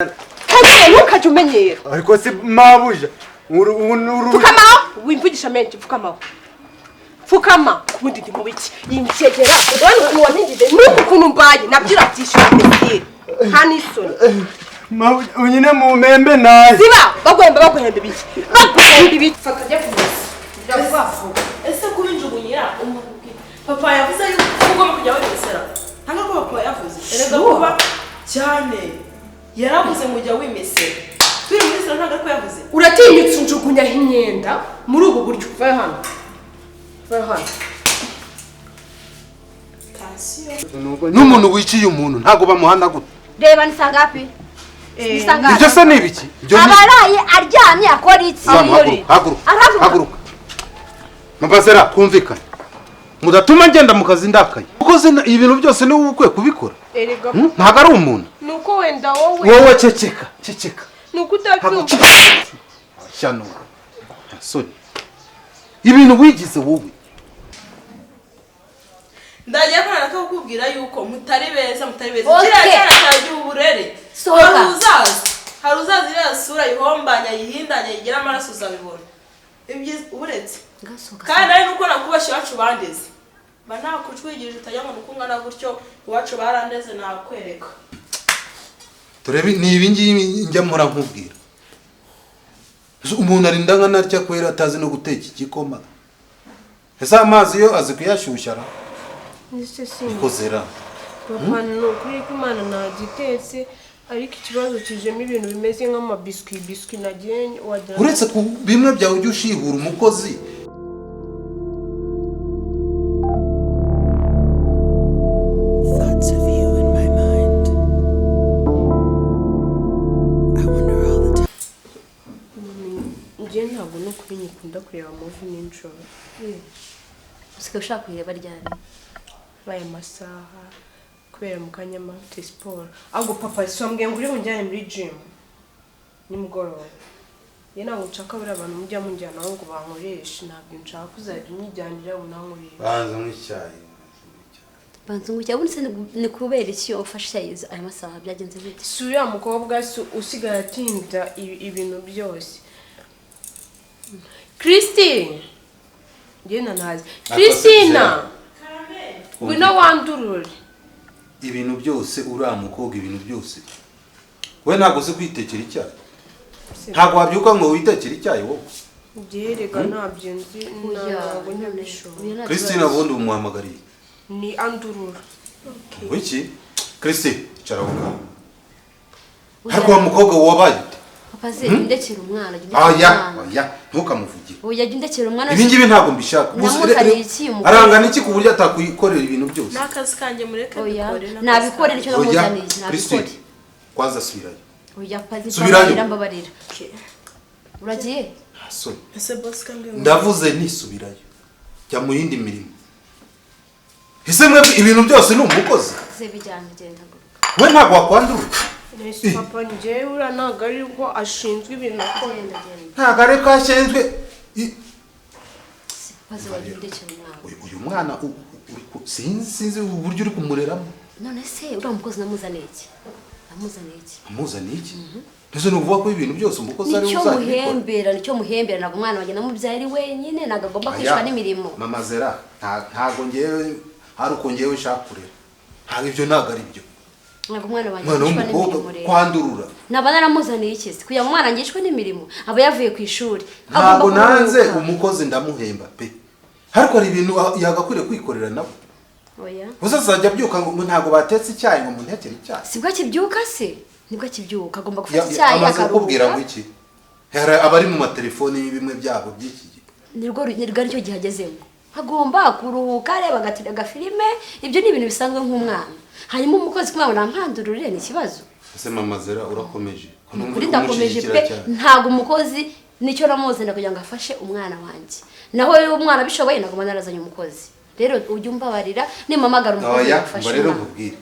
Kanyine, ntukajye umenyera. Ariko si mabuja, uru Pfukama, wimvugisha menshi. Pfukama, pfukama. Kubundi ndi mu biki? Injegera, urabona ukuntu wampingije n'uku kuntu mbaye, nabyo urabyishyura. Mbese nta n'isoni? Mabuja, nyine mu membe naye. Ziba! Baguhemba, baguhemba ibiki? Baguhemba ibiki? Fata, ujya kumesa vuba vuba. Ese kuba injugunyira umuntu, papa yavuze yuko ugomba kujya wimesera? Ntabwo ko papa yavuze erega kuba cyane, yaravuze ngo ujya wimesera turi muri salo. Ntabwo ariko yavuze. Uratinyutse unjugunyaho imyenda muri ubu buryo? Vayo hano, vayo hano. Tansiyo. N'umuntu wiciye umuntu ntabwo bamuhana gute? Reba, ni saa ngapi? Ni saa ngapi? Ibyo se ni ibiki? Ibyo ni Abaraye aryamye akora iki? Zamu, haguruka, haguruka. Arahaguruka. Haguruka, mabazera, twumvikane, mudatuma ngenda mu kazi ndakaye, kuko ibintu byose niwe uba ukwiye kubikora. Erega Hmm? Ntabwo ari umuntu. Ni uko wenda wowe Wowe ceceka, ceceka. Ni uko Ntabwo utabyumva. Shyano, nta soni, ibintu wigize wowe. Ndagiye ko ko kukubwira yuko mutari beza, mutari beza. Okay. Kiriya cyana cyawe uburere. Sohoka. Hari uzaza iriya sura yihombanya, yihindanya, yigira amaraso, uzabibona ibyiza uretse. Ngasohoka. Kandi ari nuko nakubashye, iwacu bandeze, mba nakucwigirije utajya ngo nuko ungana gutyo. Iwacu barandeze, nakwereka. Turebe, ni ibi ngibi njya mpora nkubwira. Ese umuntu arinda nkana atya kwera, atazi no guteka igikoma? Ese amazi yo azi kuyashyushya ra? Ese si Niko zera. Papa, ni ukuri ko Imana ntagitetse, ariko ikibazo kijemo ibintu bimeze nk'amabiswi, biswi nagiye wagira. Uretse ku bimwe byawe ujya ushihura umukozi. Thoughts of you in my mind. I wonder all the time. Njye ntabwo, ni ukuri, nyikunda kureba movie nijoro. Usigaye ushaka kuyireba ryari? Aya masaha, kubera mu kanya mfite siporo. Ahubwo papa, si wambwiye ngo uri bunjyane muri gym nimugoroba? Njye ntabwo nshaka buriya abantu mujya munjyana ngo bankoreshe. Ntabwo nshaka, uzajya unyijyanira unankoreshe. Banza nk'icyayi. Banza ngo ubundi se ni kubera iki ufashe aya masaha? Byagenze bite? Si uriya mukobwa, si usigaye atinda ibintu byose? Christine, njye ntazi Christina. Ngwino wandurure. Ibintu byose uriya mukobwa, ibintu byose we. Ntabwo uzi kwitekera icyayi? Ntabwo wabyuka ngo witekere icyayi wowe? Njye reka, ntabyo nzi. Oya, ntabwo ntabishoboye. Oya, nta Christine, kibazo. ubundi umuhamagariye? Ni andurura. Wiki Christine, icara aho ngaho. Oya, Ariko wa mukobwa wabaye ute? Papa ze, undekera umwana, jya undekera Oya. umwana. Oya, ntukamuvugire. Oya, jya undekera umwana. Ibi ngibi ntabwo mbishaka. Namuzaniye iki umukobwa? Arangana iki ku buryo atakwikorera ibintu byose? Ni akazi kanjye, mureke Oya, mbikore, ni akazi nabikore. kanjye. Nicyo Oya. namuzaniye. Nabikore. Christine, kwanza subirayo. Oya papa, Subirayo. mbabarira, mbabarira. Uragiye? Nta soni. Ese boss kambwiye ngo Ndavuze nisubirayo, jya mu yindi mirimo. Ese mwebwe ibintu byose ni umukozi? Ze, bijyanye, genda, haguruka. We ntabwo wakwandura? Ese papa, njyewe uriya ntabwo ari ko ashinzwe ibintu akora. Genda, genda. Ntabwo ari ko ashinzwe Papa ze, wajya undekera umwana. Uyu mwana sinzi uburyo uri kumureramo. None se uriya mukozi namuzaniye iki? Namuzaniye iki? Amuzaniye iki? Mbese ni ukuvuga ko ibintu byose umukozi ari we Nicyo uzajya ubikora? muhembera, nicyo muhembera. Ntabwo umwana wanjye namubyaye ari wenyine, ntabwo agomba kwishwa Aya, n'imirimo. Mama Zera, ntabwo ngewe hari uko ngewe nshaka kurera. Ntabwo, ibyo ntabwo ari byo. Ntabwo umwana wanjye Umwana yicwa w'umukobwa n'imirimo rero. kwandurura. Naba naramuzaniye iki se? Kugira ngo umwana wanjye yicwe n'imirimo? Aba yavuye ku ishuri, Ntabwo agomba nanze kuruhuka. umukozi, ndamuhemba pe, ariko hari ibintu yagakwiriye kwikorera nawe. Oya. Gusa azajya abyuka ngo ntabwo batetse icyayi, ngo muntekere icyayi. Sibwo akibyuka se? Nibwo akibyuka, agomba gufata icyayi Amaze kukubwira ngo akaruhuka. iki? Hari abari mu matelefoni bimwe byabo by'iki gihe. Nirwo aricyo gihe agezemo, agomba kuruhuka, areba agafilime. Ibyo ni ibintu bisanzwe nk'umwana. Hanyuma umukozi kumwana nampandurure ni ikibazo. Ese mama Zera, urakomeje? Ko numva Kuri uri ndakomeje kumushyigikira pe. cyane. Ntabwo umukozi nicyo namuzana kugira ngo afashe umwana wanjye. Naho rero umwana abishoboye, naguma narazanye umukozi. Rero ujye umbabarira, nimpamagara umukozi Oya. agufashe Mba rero umwana. nkubwire,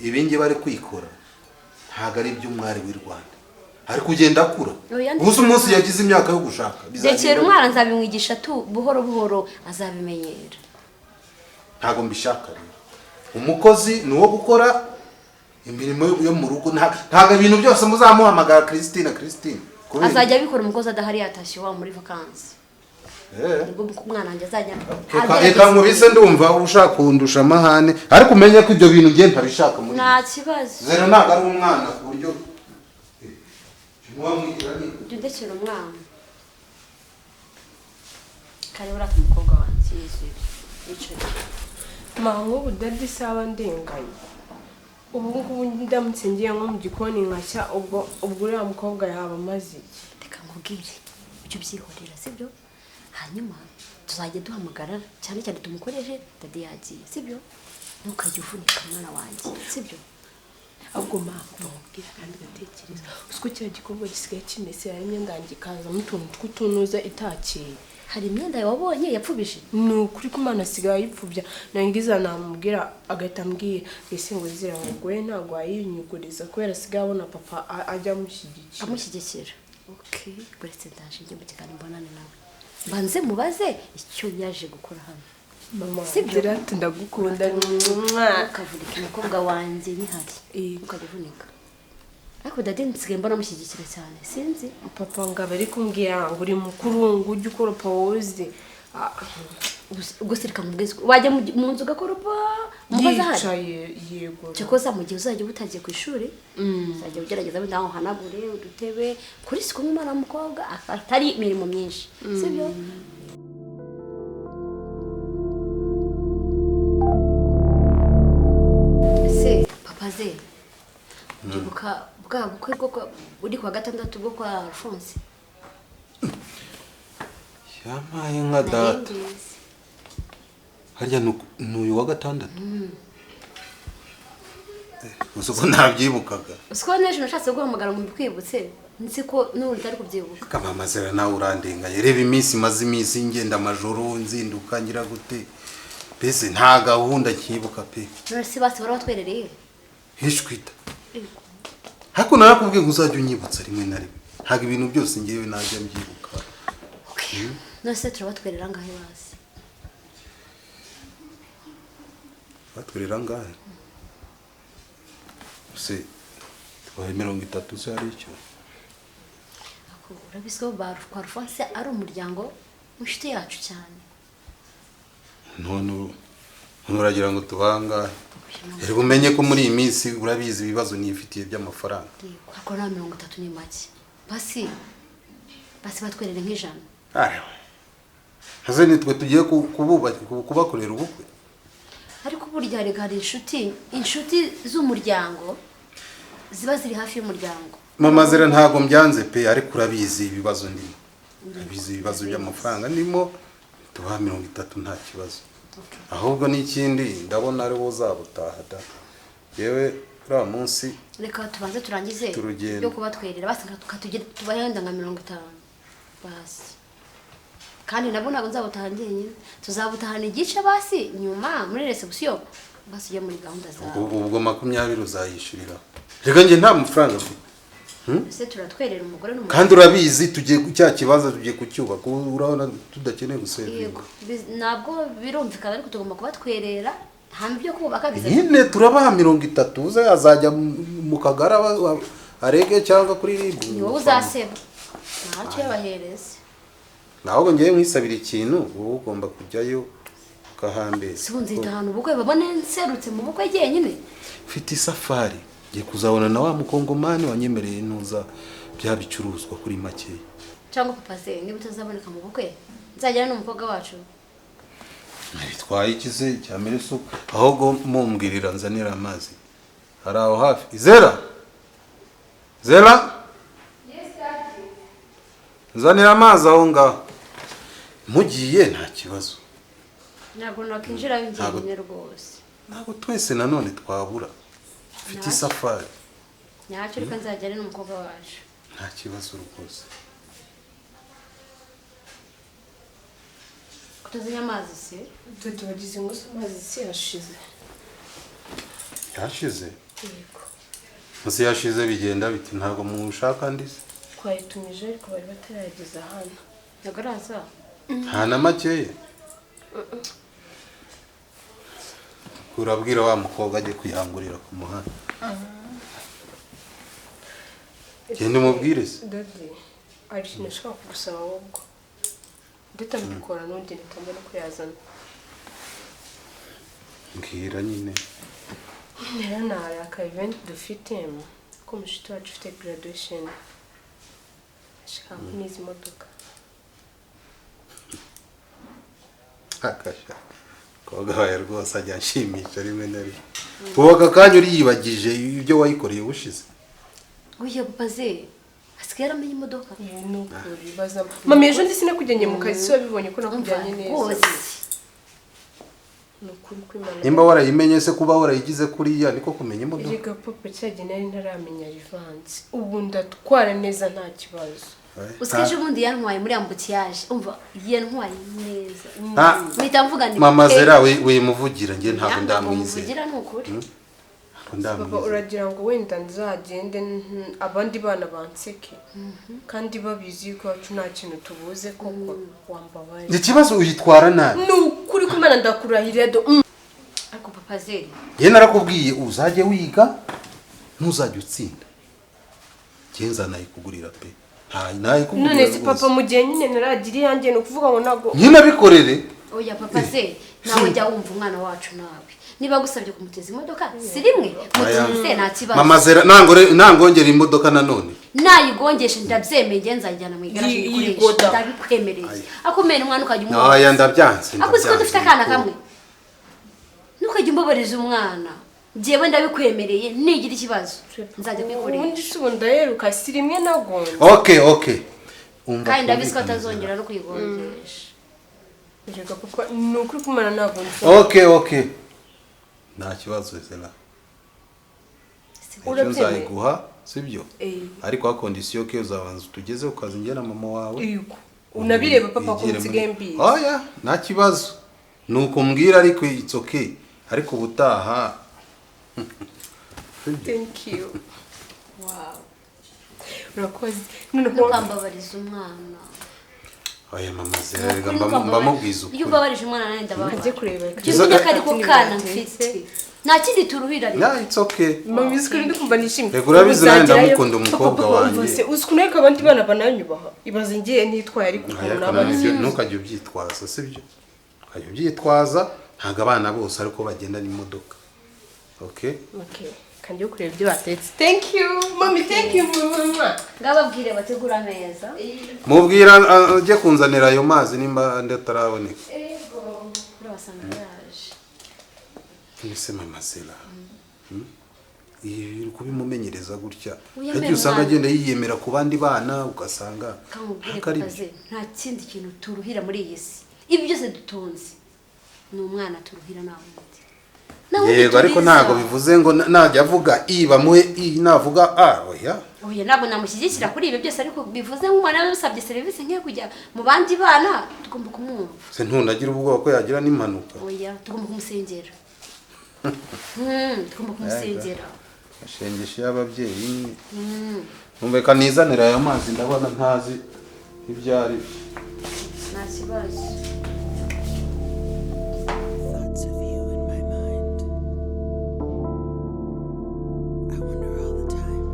ibi ngibi ari kwikora ntabwo ari iby'umwari w'i Rwanda, ari kugenda akura. Oya, Gusa umunsi yagize imyaka yo gushaka bizagenda Rekera bite? umwana, nzabimwigisha tu buhoro buhoro, azabimenyera. Ntabwo mbishaka rero. Umukozi ni uwo gukora. Imirimo yo mu rugo ntabwo ibintu byose muzamuhamagara Christine. Azajya abikora umukozi adahari yatashye iwabo muri vacances. Nibwo umwana wanjye azajya. Reka nkubise ndumva ushaka kundusha amahane, ariko umenye ko ibyo bintu ngiye ntabishaka muri. Nta kibazo. Zero ntabwo ari umwana ku buryo muwamwigira ni. Jya undekera umwana. Kare urata umukobwa wanjye yizuye. Yicaye. Ma nk'ubu daddy saba ndenganye. Ubu ngubu ndamutse ngiye nko mu gikoni nkashya ubwo uriya mukobwa yaba amaze iki? Reka nkubwire ujye ubyihorera sibyo? Hanyuma tuzajya duhamagara cyane cyane tumukoreshe daddy yagiye sibyo? Ntukajye uvunika mwana wanjye sibyo? Ahubwo ma nkubwira kandi gatekereza usiko kiriya gikorwa gisigaye kimesera imyenda yanjye ikazamo utuntu tw'utunuza itakiye. Hari imyenda wabonye yapfubije? Ni ukuri ko Imana asigaye ayipfubya, nangiza namubwira agahita ambwira ese ngo zira ngo ntabwo wayinyuguriza kubera asigaye abona papa ajya amushyigikira. Amushyigikira. Okay, uretse ndaje njye mu gikari mbonane nawe. Mbanze mubaze icyo yaje gukora hano. Mama, sibyo? Ndagukunda. Ukavunika umukobwa wanjye nyihari. Ukajya uvunika. Ariko daddy nsigaye mbona amushyigikira cyane sinzi. Papa ngaba ari kumbwira ngo uri mukuru ngo ujye ukoropa woze. Ubwo se reka nkubwize wajya mu nzu ugakoropa umukozi ahari? Yicaye yego. Cyakoza mu gihe uzajya uba utagiye ku ishuri uzajya ugerageza wenda uhanagure udutebe kuri siku nk'umwana w'umukobwa atari imirimo myinshi sibyo? Se papa ze ndibuka bwa bukwe bwo uri kwa gatandatu bwo kwa Alphonse. Yamaye nka data. Harya n'uyu wa gatandatu? Uzi ko ntabyibukaga. Uzi ko n'ejo nashatse guhamagara ngo mbikwibutse nzi ko n'ubu ntari kubyibuka. Mama Zera nawe urandenganye. Reba iminsi maze iminsi ngenda amajoro nzinduka ngira gute. Mbese nta gahunda nkibuka pe. None se basi barabatwerereye? Hishwita. Hako narakubwiye ngo uzajya unyibutsa rimwe na rimwe. Ntabwo ibintu byose ngewe najya mbyibuka. Okay. None se turabatwerera ngahe basi? Batwerera ngahe? Se twaye 30 se ari icyo. Ako urabizi ko kwa Alphonse ari umuryango w'inshuti yacu cyane. None uragira ngo tubangahe? Rero umenye ko muri iyi minsi urabizi ibibazo nifitiye by'amafaranga. Yego, ariko na 30 ni make. Basi batwerere nk'ijana. Arewe. Haze nitwe tugiye kubakorera ubukwe. Ariko burya rega hari inshuti z'umuryango ziba ziri hafi y'umuryango. Mama Zera ntago mbyanze pe, ariko urabizi ibibazo ndimo. Urabizi ibibazo by'amafaranga ndimo, tuba 30 nta kibazo. Ahubwo n'ikindi ndabona ari uzabutaha da. Yewe ura munsi reka tubanze turangize byo kubatwerera basi tukatugera tubayenda nka 50 basi. Kandi nabo ntabwo nzabutaha njyenyine, tuzabutahana igice basi nyuma muri reception basi ujye muri gahunda zawe. Ubwo 20 uzayishurira. Reka nge nta mafaranga mfite. Ese turatwerera umugore n'umugabo. Kandi urabizi tugiye cya kibanza tugiye kucyubaka urabona tudakeneye gusevinga. Ntabwo birumvikana ariko tugomba kubatwerera hamba ibyo kubaka bizaza. Nyine turabaha 30 uze azajya mu kagara arege cyangwa kuri ribu. Ni wowe uzaseba. Ntacyo yabahereza. Naho ngiye nkwisabira ikintu wowe ugomba kujyayo ukahambeza. Si nzita ahantu ubukwe babone nserutse mu bukwe jyenyine. Mfite isafari ngiye kuzabona na wa mukongomani wanyemereye ntuza bya bicuruzwa kuri make. Cyangwa papa se niba utazaboneka mu bukwe nzajyana n'umukobwa wacu. Bitwaye ikize cya mereso ahubwo mumbwirira nzanira amazi. Hari aho hafi. Zera. Zera? Yes daddy. Nzanira amazi aho ngaho. Mugiye nta kibazo. Ntabwo nakinjira njyenyine rwose. Ntabwo twese nanone twabura. Mfite isafari. Ntacyo reka nzajyane n'umukobwa wacu. Nta kibazo rwose. Kutazanya amazi se? Twe tubagize ngo amazi se yashize. Yashize? Yego. Musi yashize bigenda biti ntabwo mushaka ndise. Twayitumije ariko bari batarageza hano. Ntabwo araza. Nta na makeye. Urabwira wa mukobwa ajye kwihangurira ku muhanda. Genda umubwire se. Daddy, hari ikintu nashaka kugusaba ahubwo. Ndetse mbikora n'undi mpita no kuyazana. Mbwira nyine. Rero hari aka event dufite ko mushiki wacu ufite graduation. Ashaka n'izi modoka. Akasha. Kogaye rwose ajya anshimisha rimwe na rimwe. Ubu aka kanya uriyibagije ibyo wayikoreye ubushize. Oya papa ze asigaye aramenya imodoka. Ibi ni ukuri baza. Mama ejo ndi sinakujyanye mu kazi si wabibonye ko nakujyanye neza. Rwose. Ni ukuri kw'Imana. Nimba warayimenye se kuba warayigize kuriya niko kumenya imodoka. Erega papa cyagiye nari ntaramenya Rivanse. Ubu ndatwara neza nta kibazo. Usikeje ubundi yantwaye muri ambutiyaje. Umva yantwaye neza. Mpita mvuga ndi Mama Zera wimuvugira nge ntabwo ndamwizera. Muvugira ni ukuri. Papa uragira ngo wenda nzagende abandi bana banseke kandi babizi ko wacu nta kintu tubuze koko wambabaye. Ikibazo uyitwara nabi. Ni ukuri ko Imana ndakurahirira do. Ariko papa Zeri Nge narakubwiye uzajye wiga ntuzajye utsinda. Nge nayikugurira pe. Nta nayikugurira. None se papa mu gihe nyine naragira iyanjye ni ukuvuga ngo ntago nyine bikorere. Oya papa Zeri nawe jya wumva umwana wacu nawe. Niba gusabye kumuteza imodoka si rimwe mutize nta kibazo. Mama Zera nangongera imodoka nanone. Nayigongeshe ndabyemeye nzajyana mu igaraje ikoresha ndabikwemereye. Akomera umwana ukajya umubona. Oya ndabyanze. Ako siko dufite akana kamwe. Ntukajya umbabariza umwana. Njyewe ndabikwemereye nigira ikibazo nzajya kwikoresha. Ubundi se ubu ndaheruka si rimwe nagonze. Okay okay. Umva kandi ndabizi ko atazongera no kuyigongesha. Reka papa ni ukuri kumana nagonze. Okay okay. Nta kibazo Zera. Urabyemeye sibyo? Ariko a condition ko uzabanza tugeze ukazinjye na mama wawe. Yego. Unabireba papa ko nsigaye mbizi. Oya, nta kibazo. Nuko mbwira ariko it's okay. Ariko ubutaha. Thank you. Wow. Urakoze. None ukambabariza umwana. Oya mama Zera rega mbamubwiza ukuri. Iyo ubabarije umwana nane ndababaza. Ajye kureba. Jya ariko kana mfite. Nta kindi turuhira rero. Yeah, it's okay. Mama uzi ko ndi kumva nishimye. Rega urabizi nawe ndamukunda umukobwa wanjye. Uzi ko nareka abandi bana bananyubaha. Ibaze ngiye nitwaye ariko ukuntu n'abandi. Ntukajye ubyitwaza sibyo? Ukajya ubyitwaza ntago abana bose ariko bagenda n'imodoka. Okay? Okay. Kandi yo kureba ibyo batetse. Thank you. Mommy, thank you mama. Ngababwire bategura ameza. Mubwira ujye kunzanira ayo mazi nimba ndataraboneka. Ego. Urabasanga yaje. Nise mama Zera. Ibi kubimumenyereza gutya. Yagiye usanga agenda yiyemera ku bandi bana ugasanga nta kindi kintu turuhira muri iyi si. Ibi byose dutunze. Ni umwana turuhira nawe. Yego ariko ntago bivuze ngo najya avuga i bamuhe i navuga a oya. Oya ntabwo namushyigikira kuri ibyo byose ariko bivuze nk'umwana usabye serivisi nk'iyo kujya mu bandi bana tugomba kumwumva. Se ntunagira ubwoba ko yagira n'impanuka. Oya tugomba kumusengera. Tugomba kumusengera. Ashengesha y'ababyeyi. Numva nizanira aya mazi ndabona ntazi ibyo ari byo. Nta kibazo. Thoughts of you in my mind. I wonder all the time.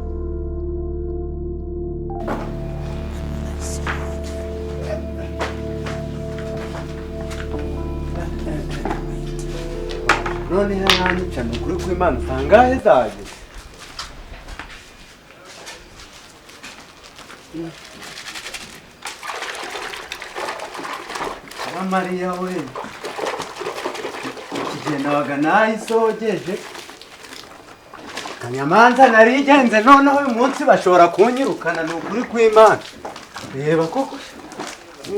When will I see you again? None hananyica ni ukuri kw'Imana usangahe zaje. Mariya we igihe nabaga nayisogeje Kanyamanza narigenze noneho uyu munsi bashobora kunyirukana ni ukuri kw'Imana. Reba koko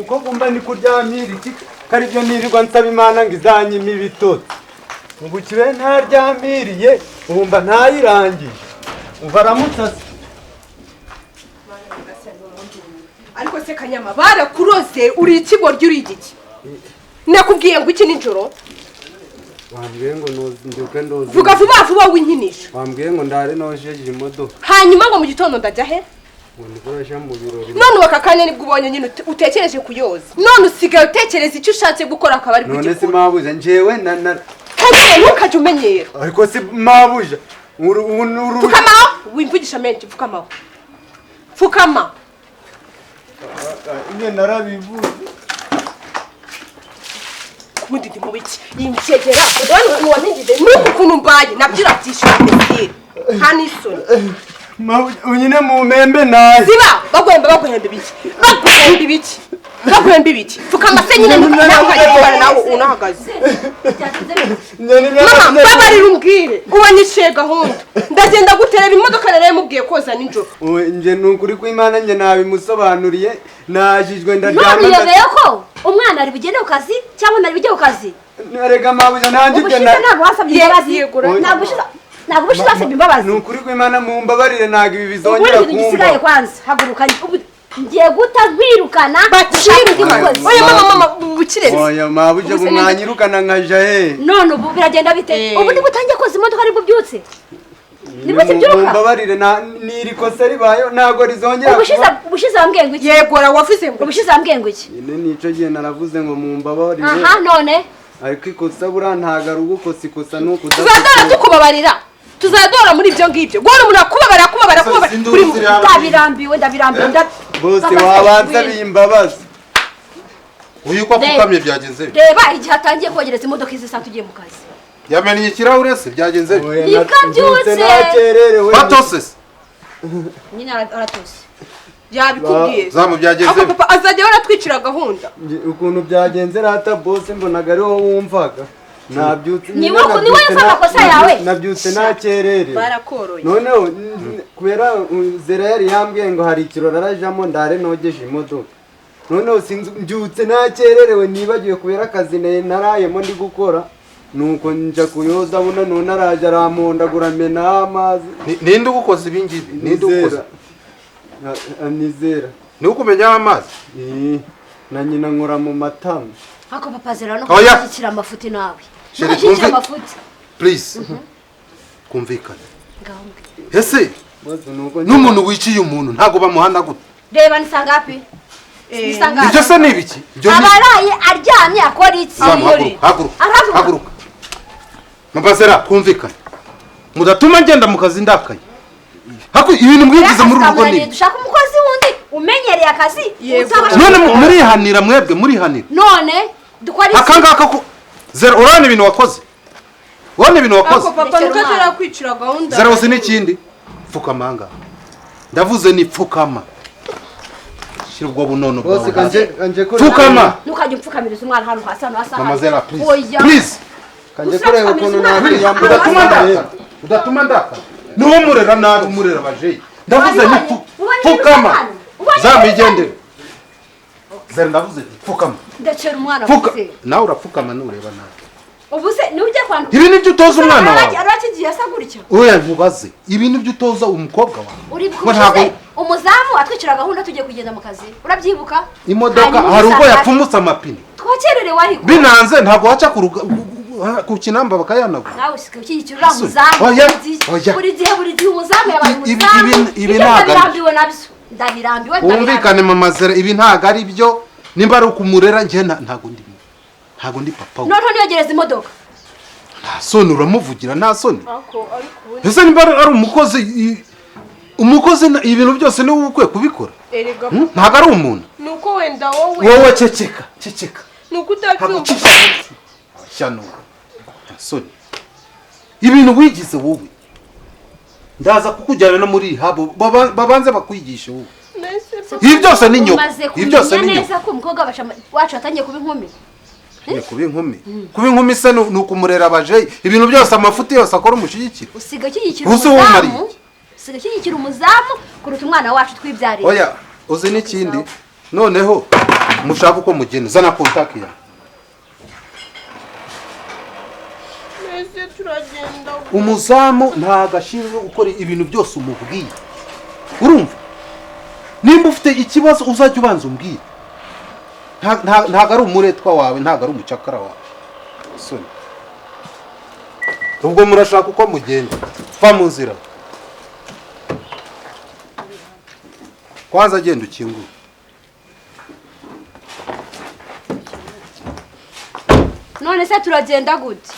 uko mba ndi kuryamira iki kari byo nirirwa nsaba Imana ngo izanyime ibitotsi. Ubu kibe ntaryamiriye ubu mba ntayirangije umva aramutse. Ariko se Kanyama barakuroze uri ikigoryi uri igiki? Nakubwiye ngo iki nijoro? Wambwiye ngo nduke ndoze. Vuga vuba vuba winkinisha. Wambwiye ngo ndare nojeje imodoka. Hanyuma ngo mu gitondo ndajya he? Ngo ndikoresha mu birori. None waka kanya nibwo ubonye nyine utekereje kuyoza. None usigaye utekereza icyo ushatse gukora akaba ari kugikora. None se mabuja njyewe na Kanyama ntukajye umenyera. Ariko se mabuja Pfukama wimvugisha menshi, pfukama. Pfukama. Ine narabivuze. Kundi ndi mubiki yimcyegera urabona uwantigide nuko ukuntu mbaye nabyo urabyishyura mbese nta n'isoni. Unyine mu membe naye. Ziba baguhemba baguhemba ibiki? Baguhemba ibiki? Baguhemba ibiki? Pfukama se nyine nawe nawe unahagaze. Mama mbabarira umbwire ubanyiciye gahunda. Ndagenda guterera imodoka nari mubwiye koza nijoro. Nje nukuri kw'Imana nje nabimusobanuriye najijwe ndaryama. None ko umwana ari bugende ku kazi cyangwa nari bujye ku kazi? Narega mabuja nanjye ibyo ntabwo wasabye imbabazi. Ntabwo ubushize wasabye imbabazi. Nukuri kw'Imana mumbabarire ntabwo ibi bizongera kumba. Igisigaye kwanza haguruka ngiye guta rwirukana. Oya mama mama bukiretse. Oya mabuja bumwanyirukana nkaja he. None ubu biragenda bite? Ubu nibwo utangiye koza imodoka aribwo byutse. Nibwo kibyuka. Mumbabarire na niri kosa ribayo ntago rizongera. Ubushize wambwiye ngo iki? Yegora wavuze ngo ubushize wambwiye ngo iki? Nyine nico gihe naravuze ngo mumbabarire. Aha none ariko ikosa bura ntago ari ugukosa ikosa nuko tuzadora tukubabarira. Tuzadora muri ibyo ngibyo. Gora umuntu akubabara kubabara kubabara. Ndabirambiwe ndabirambiwe. Bose wabanza bimbabaza. Uyu ko apfukamye byagenze. Reba igihe atangiye kogereza imodoka izi saa tugiye mu kazi. Yamennye ikirahure se byagenze. Nikabyutse. Batose. Nyine aratose. Yabikubwiye. Zamu byagenze. Ako papa azajya baratwicira gahunda. Ukuntu byagenze rata bose mbonaga ari wowe wumvaga. Nabyutse ni wowe wumva amakosa yawe. Nabyutse nakerere. Barakoroye. Noneho kubera Zera yari yambwiye ngo hari ikirori arajamo ndare nogeje imodoka. Noneho mbyutse nakererewe nibagiwe kubera akazi narayemo ndi gukora. Nuko nja kuyoza buno none araje arampondagura mena amazi. Ninde ugukoze ibi ngibi? Ninde ugukoze? Nizera. Ni ukumenya amazi? Na nyina nkora mu matama. Hako papa Zera no gushyikira amafuti nawe. Gushyikira amafuti. Please. Kumvikana. Ese n'umuntu wiciye umuntu ntago bamuhana gute? Reba nisangapi? Nisangapi? Ibyo se ni ibiki? Abaraye aryamye akora iki? Haguruka. Haguruka. Mabazera kumvikana. Mudatuma ngenda mu kazi ndakaye. Hako ibintu mwinjiza muri urugo ni. Dushaka umukozi wundi umenyereye akazi. None murihanira mwebwe murihanira. None dukora iki? Akangaka ko Zero urabona ibintu wakoze. Urabona ibintu wakoze. Ako papa ntukazara kwicira gahunda. Zero uzi n'ikindi. Pfukama nga. Ndavuze ni pfukama. Shira ubwo bunono bwawe. Pfukama. Ntukajye upfukamiriza umwana hano hasi hano hasi. Mama Zera please. Please. Kanje kureba ukuntu nakwiyambura. Udatuma ndaka. Udatuma ndaka. Niwo murera nabi umurera bajeyi. Ndavuze ni pfukama. Zamigendere. Zera ndavuze pfukama. Ndacera umwana wawe. Nawe urapfukama nureba nabi. Ubu se nujya kwandura. Ibi nibyo utoza umwana wawe. Arakigiye asa gutya. Oya nkubaze. Ibi nibyo utoza umukobwa wawe. Uri bwuze umuzamu atwicira gahunda tugiye kugenda mu kazi. Urabyibuka? Imodoka hari ubwo yapfumutse amapine. Twakererewe ariko. Binanze ntabwo waca ku kinamba bakayanagura. Nawe usika ukikira uriya muzamu. Buri gihe umuzamu yabaye umuzamu. Ibi ntago nabyo. Ndabirambiwe. Wumvikane mama Zera ibi ntago ari byo. Nimba ari ukumurera nje ntago ndi. Ntago ndi papa we. None ntiyogereza imodoka. Nta soni uramuvugira nta soni. Ese nimba ari umukozi umukozi ibintu byose ni wowe ukwiye kubikora. Ntago ari umuntu. Nuko wenda wowe. Wowe ceceka ceceka. Nuko utabyumva. Shyano. Nta soni. Ibintu wigize wowe. Ndaza kukujyana no muri rehab babanze bakwigishe wowe. Ibi byose ni nyoko. Ibi byose ni nyoko. Neza ko umukobwa wacu atangiye kuba inkumi. Kuba inkumi. Kuba inkumi se ni ukumurera abajeyi. Ibintu byose amafuti yose akora umushyigikira. Usiga ushyigikira umuzamu. Usiga ushyigikira umuzamu kuruta umwana wacu twibyariye. Oya, uzi n'ikindi. Noneho mushaka uko mugenda zana contact ya. Nese turagenda. Umuzamu ntagashinzwe gukora ibintu byose umubwiye. Urumva? Nimba ufite ikibazo uzajya ubanza umbwire. Ntago ari umuretwa wawe, ntago ari umucakara wawe. Soni. Ubwo murashaka uko mugenda. Va mu nzira. Kwanza genda ukingure. None se turagenda gute?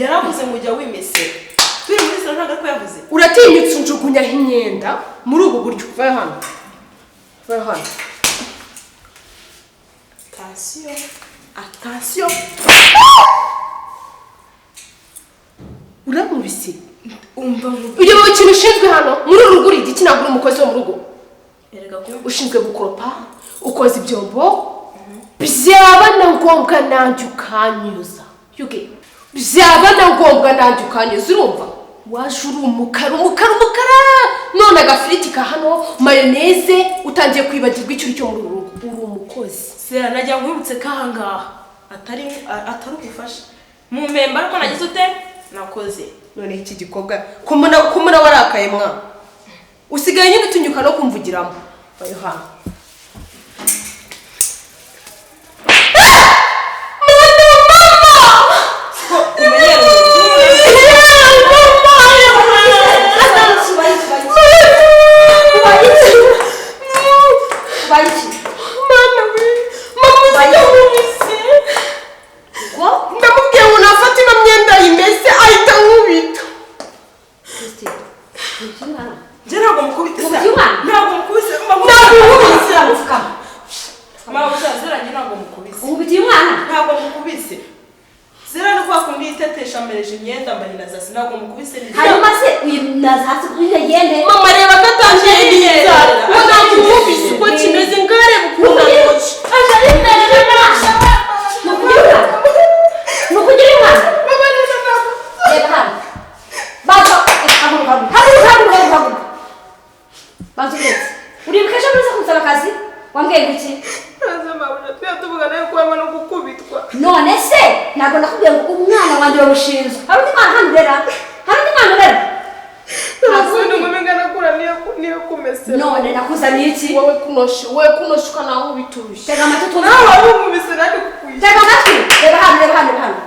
Yaravuze ngo ujya wimesera. Turi muri salo ntabwo ariko yavuze. Uratinyutse unjugunyaho imyenda muri ubu buryo. Vayo hano. Vayo hano. Attention. Attention. Uramubise. Umva ngo Uyobewe ikintu ushinzwe hano muri uru rugo uri igitsina gore umukozi wo mu rugo. Erega ko Ushinzwe gukoropa, ukoza ibyombo, byaba na ngombwa nanjye ukanyuza. Yuge. Byaba na ngombwa nanjye ukanyuza urumva? Waje uri umukara umukara umukara none agafiriti ka hano mayoneze utangiye kwibagirwa icyo uri cyo muri uru rugo. Uri umukozi. Sera najya nkwibutse ko aha ngaha atari ubufasha. Mu mpemba ariko nagize ute? Nakoze. None iki gikobwa kumuna warakaye mwa. Usigaye nyine utunyuka no kumvugiramo. Bayo hano. Ndamubwiye ngo nafate ino myenda imeze ahita nkubita. Njye ntabwo mukubise. Ntabwo mukubise. Mama uzaziranye ntabwo mukubise. Ukubitiye umwana? Ntabwo mukubise. Zera no kwa kundi yitetesha amereje imyenda mbarina zasi ntabwo mukubise ni. Hanyuma se uyu naza hasi kugira yende. Mama reba katangiye n'inzara. Ngo ntabwo mukubise uko kimeze ngareba ukuntu akoce. Aje ari imbere y'umwana. Nukugira umwana. Mama reba ntabwo. Reba hano. Baza haguruka haguruka haguruka haguruka. Baza uretse. Uribuka ejo bundi uza kunsaba akazi? Wambwiye ngo iki? None se ntabwo nakubwiye ngo umwana wanjye wamushinzwe. Hari undi mwana hano urera? Hari undi mwana urera? None nakuzaniye iki? Wowe kunosha, wowe kunosha ukanaho ubituye. Tega amatwi twumve. Tega amatwi. Reba hano, reba hano, reba hano.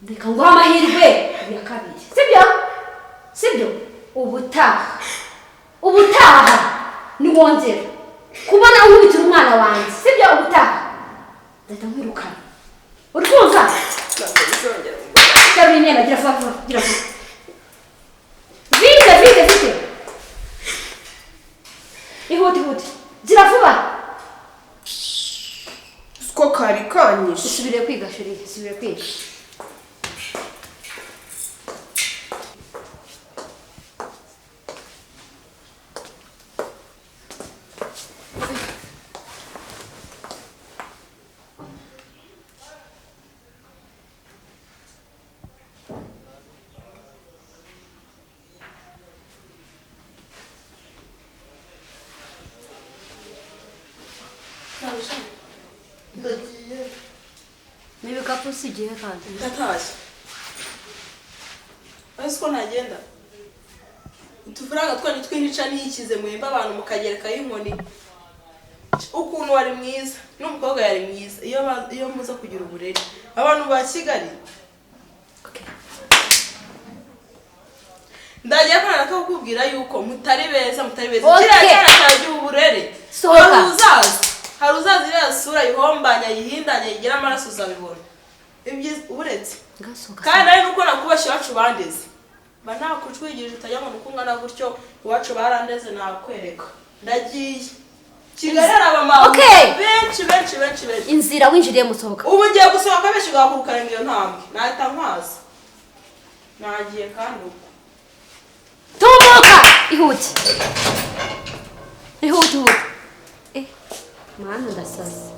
Reka nguhe amahirwe ya kabiri. Sibyo? Sibyo? Ubutaha. Ubutaha niwongera kubona unkubitira umwana wanjye. Sibyo? Ubutaha. Ndahita nkwirukana. Uri kumva? Terura imyenda, gira vuba vuba, gira vuba. Vite, vite, vite. Ihute, ihute. Gira vuba. Siko kari kanyishe. Usubire kwiga chérie, usubire kwiga. N'ibikapu si igihe kandi. Ndatashye. Ese ko ntagenda? Utufaranga twanyu tw'intica niyikize muhemba abantu mukagerekayo inkoni. Ukuntu wari mwiza n'umukobwa yari mwiza iyo muza kugira uburere. Abantu ba Kigali. Ndagiye ko nakubwira yuko mutari beza mutari beza. Kiriya cyana cyagiye uburere. Sohoka. Hari uzaza iriya sura yihombanya yihindanya yigira amaraso uzabibona. Ibyiza uretse. Kandi ari nuko nakubashye iwacu bandeze. Mba nakucwigirije utajya ngo nuko ungana gutyo iwacu barandeze nakwereka. Ndagiye. Kigali hari abamama benshi benshi benshi benshi. Inzira winjiriye musohoka. Ubu ngiye gusohoka benshi gahaguruka iyo ntambwe. Nahita nkwaza. Nagiye kandi ubwo. Tumuka! Ihute. Ihute ihute. Mwana ndasaze.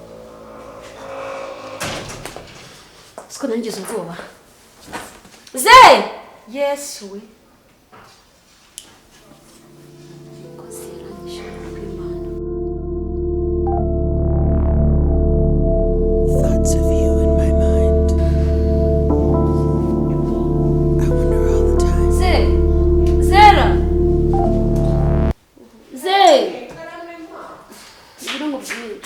Siko nangize ubwoba. Ze! Yesu we. Kozi yaranyishe kw'Imana. Thoughts of you in my mind. I wonder all the time. Ze! Zera! Ze! Ngira ngo bwire.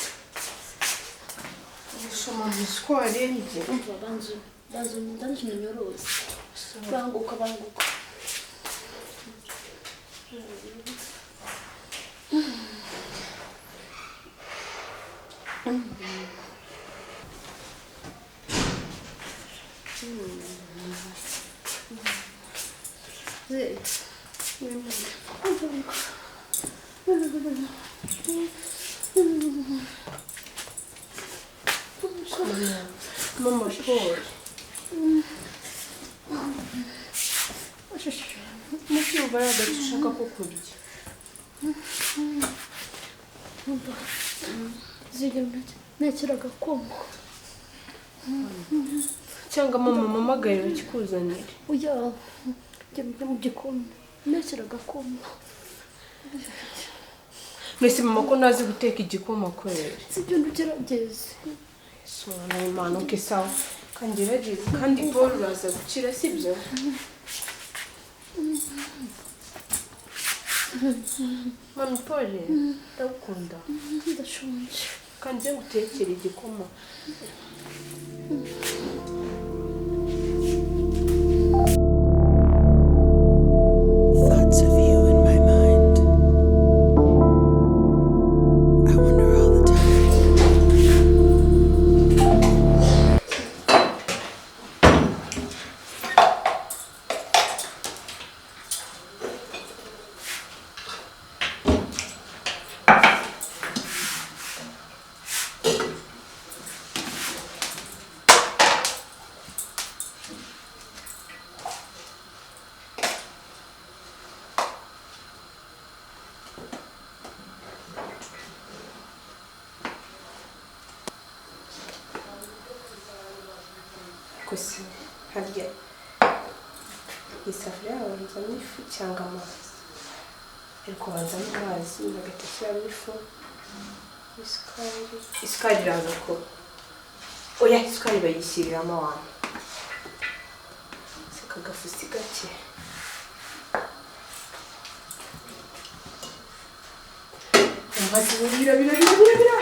Siko warembye. Umva banzu banzu ndanzu nyorose. Banguka banguka. Mama Paul. Mucyumva yagace ushaka ko kurya. Ntekera agakoma. Cyangwa mama mpamagare bakikuzanire. Oya, njya mu gikoni ntekera agakoma. Mbese mama ko ntazi guteka igikoma kweri? Sibyo, ntugerageze. Sona Imana, okay sawa. Kangerageze kandi Paul uraza gukira sibyo? Mama Paul, ndagukunda. Ndashonje. Kandi nze ngutekere igikoma. Thoughts of you in my mind. I wonder all the time. Gusa harya isafuriya babanzamo ifu cyangwa amazi, ariko banzamo amazi bagahita ashyiramo ifu, isukari iraza ko oya, isukari bayishyiriramo abantu seka agafusi gake. Amazi bira bira bira bira bira.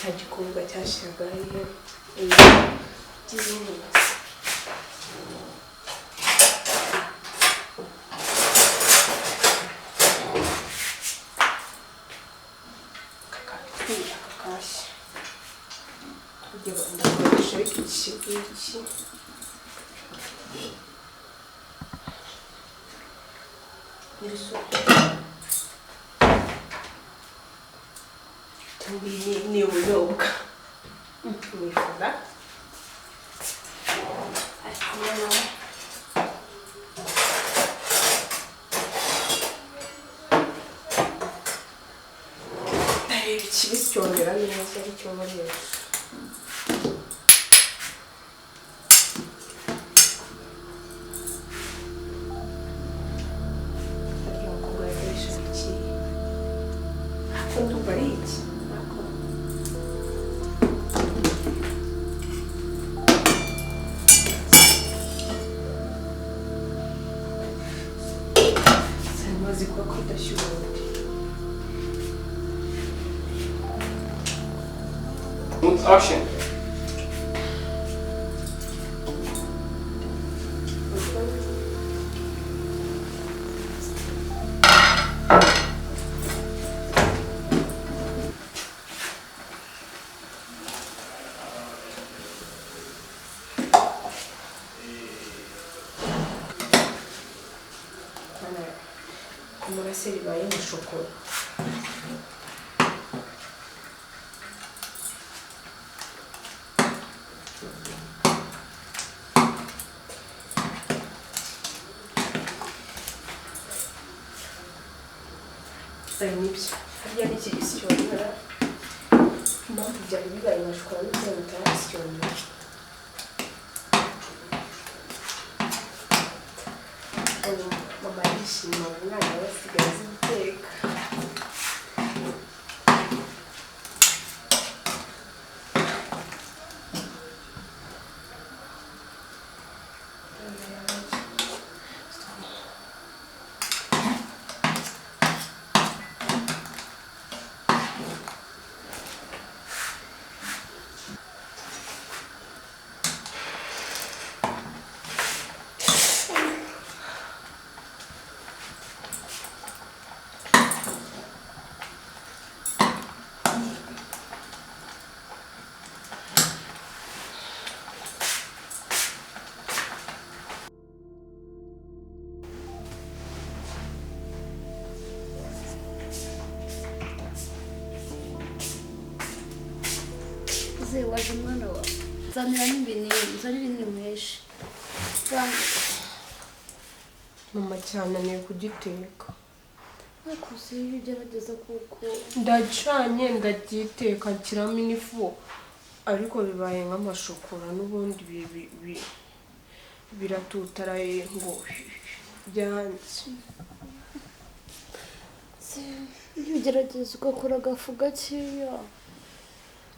Cya gikobwa cyashyiraga hariya by'izindi. Kakatwira kakashya. Kugira ndakoresha iki ngiki. Ni ubunyobwa nifuza ndareba ikibisi cyongera neza aricyo nkoresha. Harya umukobwa yakoresheje iki? Ariko ndumva ari iki? Amazi kuba ko adashyuha. Action. Amaraso ribaye nka shokora. Ayo nibyo harya n'iki gisyonora impamvu byari bibaye nka shokora n'ibyo bitarasyonora. Mama yishima umwana we asigaye azi guteka. Muze waje mwana wa. Nzanira n'ibinini, nzanira ibinini mweshe. Mama cyananiye kugiteka. Ariko se iyo ugerageza kuko ndacanye ndagiteka nshyiramo n'ifu ariko bibaye nk'amashokora n'ubundi biratutaraye ngo byanze. Iyo ugerageza ugakora agafu gakeya.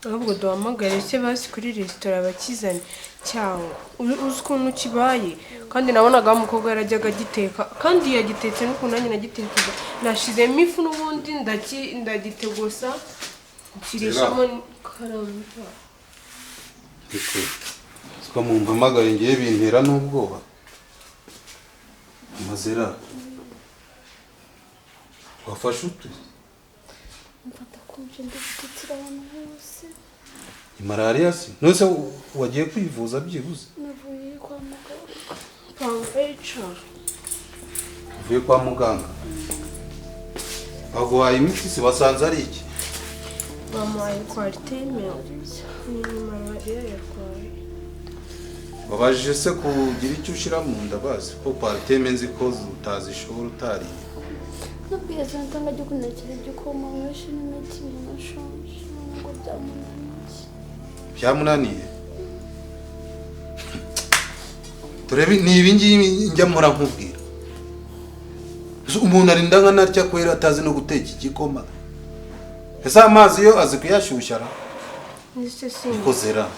Ahubwo duhamagare se basi kuri resitora bakizane cyangwa uzi ukuntu kibaye. Kandi nabonaga umukobwa yarajyaga agiteka kandi yagitetse n'ukuntu nanjye nagitekaga, nashizemo ifu n'ubundi ndagitegusa nshirishamo karamba. Siko mumpamagaye ngiye bintera n'ubwoba. Mazera wafashe ute? Mfata kumje ndagutira abantu bose. Ni malaria se? None wagiye kwivuza byibuze? Navuye kwa muganga. Pampeture. Uvuye kwa muganga? Baguhaye imiti se basanze ari iki? Bamuhaye Coartem ni malaria yarwaye. Babajije se kugira icyo ushira mu nda bazi ko Coartem nzi ko utazishobora utariye. Nabwiye Santa ngo ajye kuntekera igikoma mwinshi n'imiti nashonje ngo byamunaniye. Byamunaniye? Turebe ni ibi ngibi njya mpora nkubwira. Umuntu arinda nka natya kwera atazi no guteka igikoma. Ese amazi yo azi kuyashyushya ra? Niko zera.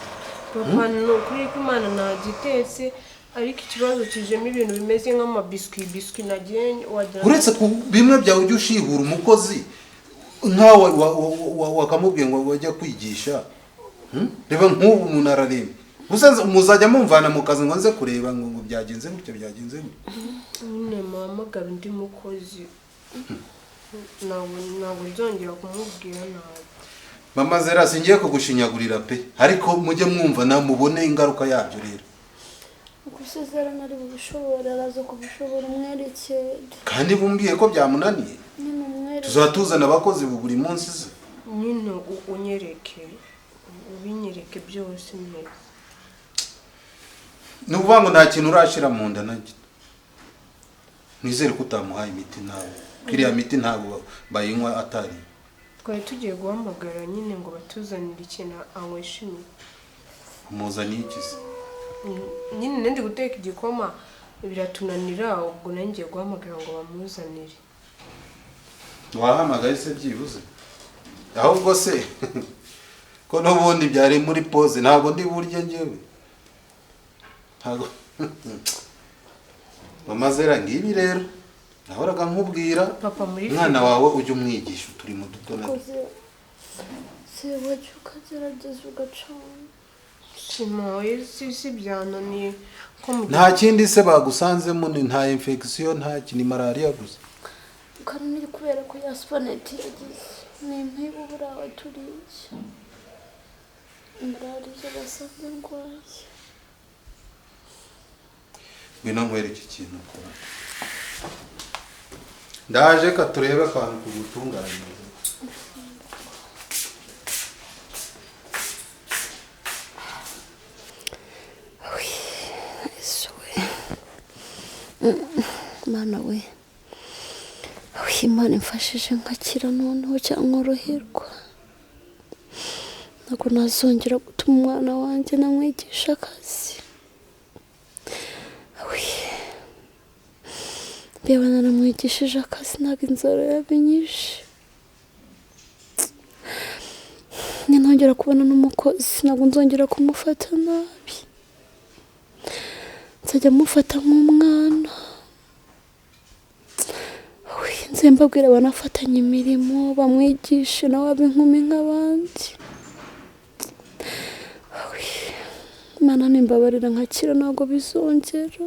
Papa ni ukuri ko Imana nagitetse ariko ikibazo kijemo ibintu bimeze nk'amabiswi biswi nagiye wagira. Uretse ku bimwe byawe ujya ushihura umukozi nkawe wakamubwiye ngo wajya kwigisha. Reba nk'ubu umuntu araremba. Gusa muzajya mumvana mu kazi ngo nze kureba ngo byagenze gutya byagenze gutya. Nyine muhamagara undi mukozi. Ntabwo nzongera kumubwira nabi. Mama Zera singiye kugushinyagurira pe, ariko mujye mwumva na mubone ingaruka yabyo rero. Gusezera nari bubishobora araza kubishobora umwerekere. Kandi bumbwiye ko byamunaniye. Tuzatuzana abakozi buri munsi se. Nyine unyereke ubinyereke byose neza. Nuvuga ngo nta kintu urashira mu nda na gito. Nizere ko utamuhaye imiti nawe. Kiriya miti ntabwo bayinywa atari. Twari tugiye guhamagara nyine ngo batuzanire ikintu anywesha imiti. Umuzaniye iki se? Nyine nandi guteka igikoma biratunanira ubwo nangiye guhamagara ngo bamuzanire. Wahamagaye se byibuze? Ahubwo se ko n'ubundi byari muri pause ntabwo ndi burye njyewe. Ntabwo Mama Zera ngibi rero nahoraga nkubwira papa muri mwana wawe ujye umwigisha uturimo duto na se wacu ukagerageza ugacana. Simoye si byananiye ko nta kindi se bagusanzemo ni nta infection nta kintu malaria gusa. Kandi kubera ko ya spanet yagize ni impibu burawa turiye. Malaria basanze ndwaye. Ngwino nkwereke ikintu ukora. Ndaje ka turebe akantu kugutunganya. Mana we, Imana imfashije nkakira noneho cyangwa nkoroherwa. Ntabwo nazongera gutuma umwana wanjye namwigisha akazi. Mbeba naramwigishije akazi ntabwo inzara yabinyishe. Ninongera kubona n'umukozi ntabwo nzongera kumufata nabi. Nzajya mufata nk'umwana. Nze mbabwira banafatanye imirimo bamwigishe nawe abe inkumi nk'abandi. Imana nimbabarira nkakira ntabwo bizongera.